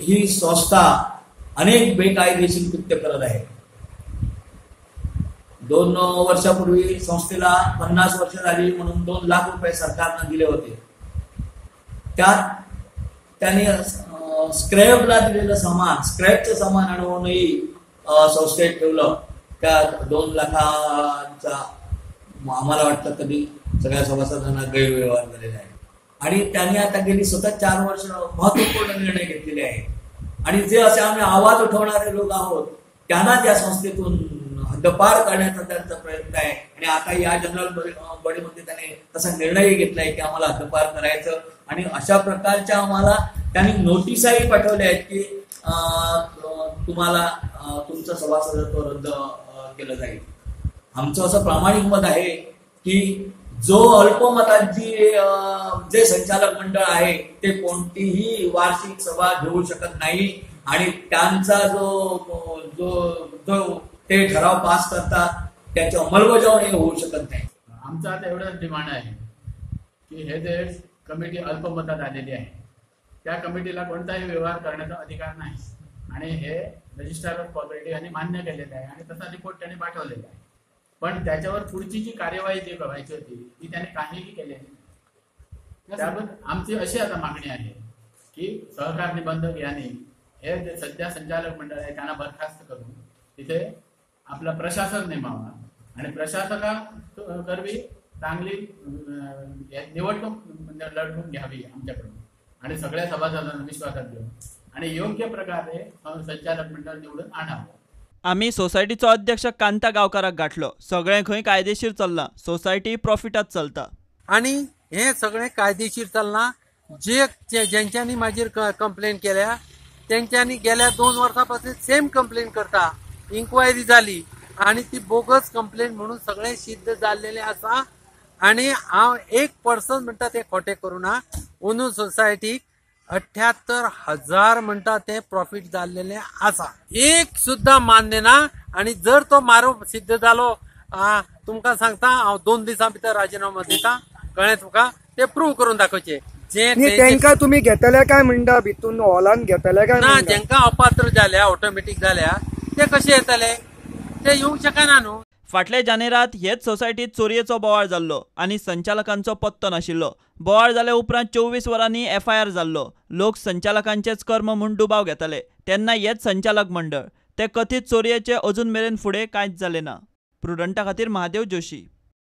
ही संस्था अनेक बेकायदेशीर कृत्य करत आहे. 2 वर्षापूर्वी संस्थेला 50 वर्ष झाली म्हणून 2 लाख रुपये सरकारनं दिले होते. त्यात त्यांनी स्क्रॅपला दिलेलं सामान, स्क्रॅपचं सामान आणूनही संस्थेत ठेवलं. त्या 2 लाखांचा आम्हाला वाटतं कधी सगळ्या सभासदांना गैरव्यवहार झालेला आहे. आणि त्यांनी आता गेली सतत 4 वर्ष महत्वपूर्ण निर्णय घेतलेले आहेत. आणि जे असे आम्ही आवाज उठवणारे लोक आहोत त्यांना त्या संस्थेतून हद्दपार करण्याचा त्यांचा प्रयत्न आहे. आणि आता या जनरल बॉडीमध्ये त्याने तसा निर्णयही घेतलाय की आम्हाला हद्दपार करायचं. आणि अशा प्रकारच्या आम्हाला त्यांनी नोटिसाही पाठवल्या आहेत की तुम्हाला तुमचं सभासदत्व रद्द केलं जाईल. आमचं असं प्रामाणिक मत आहे की जो अल्पमतांची जे संचालक मंडळ आहे ते कोणतीही वार्षिक सभा घेऊ शकत नाही आणि त्यांचा जो जो जो ते ठराव पास करतात त्याची अंमलबजावणी होऊ शकत नाही. आमचं आता एवढंच डिमांड आहे की हे जे कमिटी अल्पमतात आलेली आहे त्या कमिटीला कोणताही व्यवहार करण्याचा अधिकार नाही आणि हे रजिस्ट्रार ऑफ कॉपरेटिव्ह यांनी मान्य केलेलं आहे आणि तसा रिपोर्ट त्यांनी पाठवलेला आहे. पण त्याच्यावर पुढची जी कार्यवाही जी व्हायची होती ती त्याने काहीही केलेली नाही. त्यावर आमची अशी आता मागणी आहे की सहकार निबंधक यांनी हे जे सध्या संचालक मंडळ आहे त्यांना बरखास्त करून तिथे आपला प्रशासक नेमावा आणि प्रशासकाकरवी चांगली निवडणूक लढवून घ्यावी आमच्याकडून आणि सगळ्या सभासदांना विश्वासात घेऊन आणि योग्य प्रकारे संचालक मंडळ निवडून आणावं. आमी सोसायटीचो अध्यक्ष कांता गांवकाराक गाठलो. सगळें खंय कायदेशीर चल्लां, सोसायटी प्रॉफिटात चलता आणि हे सगळें कायदेशीर चल्लां. जे जेंच्यांनी मागीर कंप्लेन केल्या तेंच्यांनी गेल्या 2 वर्सां पासून सेम कंप्लेन करता, इन्क्वायरी जाली आणि ती बोगस कंप्लेन म्हणून सगळें सिद्ध जाल्लेलें आसा. आणि हांव एक पर्सन म्हणटा ते खोटें करूं ना, अंदू सोसायटीक 78,000 म्हणटा ते प्रॉफीट जाल्लेलें आसा, एक सुद्दां मान्य ना. आणि जर तो मारो सिद्ध जालो तुमकां सांगता हांव 2 दिसां भितर राजिनामो दिता. कळ्ळें तुका? ते प्रूव करून दाखोवचें. तेंका तुमी घेतले काय म्हणटा भितून हॉलान घेतले काय ना, जेंका अपात्र जाल्या ऑटोमॅटीक जाल्या ते कशे येतले, ते येवंक शकना न्हू. फाटले जानेरात हेच सोसायटीत चोरयेचो बोवाळ जाल्लो आनी संचालकांचो पत्तो नाशिल्लो. बोवाळ जाले उपरांत 24 वरांनी एफआयआर जाल्लो. लोक संचालकांचेच कर्म म्हूण दुबाव घेताले तेन्ना हेच संचालक मंडळ ते कथीत चोरयेचे अजून मेरेन फुडें कांयच जालें ना. प्रुडंटा खातीर महादेव जोशी.